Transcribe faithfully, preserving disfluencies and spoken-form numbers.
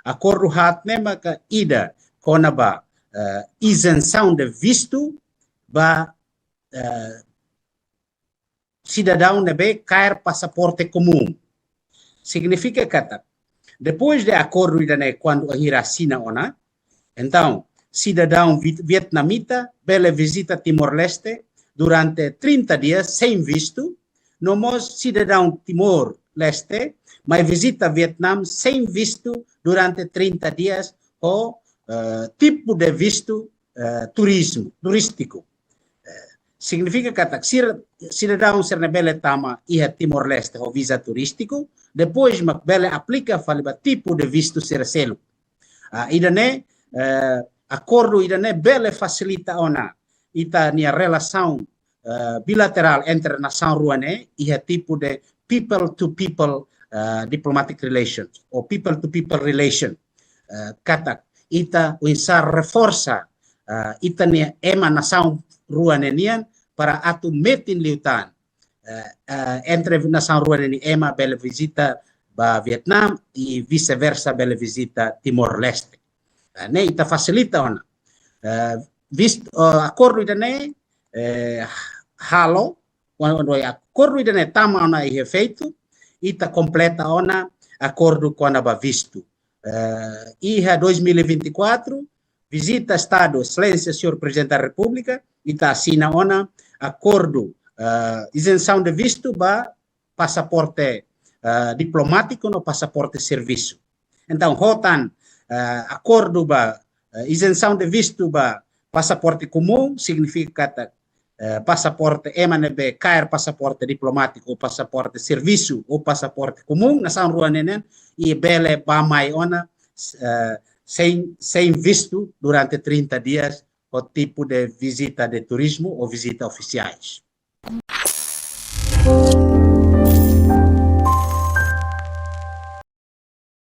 akordu haat ne'e maka ida kona-ba, eh, izensaun de vistu ba, eh, sidadaun ne'ebé kaer pasaporte komún. Signifika katak, depois de akordu ida-ne'e kuandu bainhira asina ona, entaun, sidadaun vit-, vietnamita bele vizita Timor-Leste durante trinta dias sein vistu, no mós sidadaun Timor-Leste mai vizita Vietname sein vistu durante trinta dias ho, eh, tipu de vistu, eh, turizmu, turístiku. Eh, signifika katak sir-, sidadaun sira-ne'e bele tama iha Timor-Leste ho viza turístiku, depois mak bele aplika fali ba tipu de vistu sira seluk. Ah, ida-ne'e, eh, akordu ida-ne'e bele fasilita ona ita-nia relasaun, eh, bilaterál entre nasaun rua ne'e iha tipu de people to people, eh, diplomatic relations, ou people to people relation. Eh, katak ita oinsá reforsa, eh, ita-nia ema nasaun rua ne'e nian para atu metin liután, eh, eh, entre nasaun rua ne'e nia ema bele vizita ba Vietname i vice-versa bele vizita Timor-Leste. Eh, ne'e ita fasilita ona. Eh, vist-, eh, akordu ida-ne'e, eh, halo, kuandu, kuandu akordu ida-ne'e tama ona iha efeitu, ita kompleta ona akordu kona-ba vistu. Eh, iha dois mil e vinte e quatro, vizita Estadu, Exelénsia Señór Prezidente da Repúblika, ita asina ona akordu, eh, izensaun de vistu ba pasaporte, eh, diplomátiku no pasaporte servisu. Entaun, ho tan, eh, akordu ba, eh, izensaun de vistu ba pasaporte komún, signifika katak, eh, pasaporte ema ne'ebé kaer pasaporte diplomátiku, ou pasaporte servisu, ou pasaporte komún, nasaun rua ne'e nian, i bele bá-mai ona, eh, sein, sein vistu durante trinta dias, ho tipu de vizita de turizmu ou vizita ofisiais.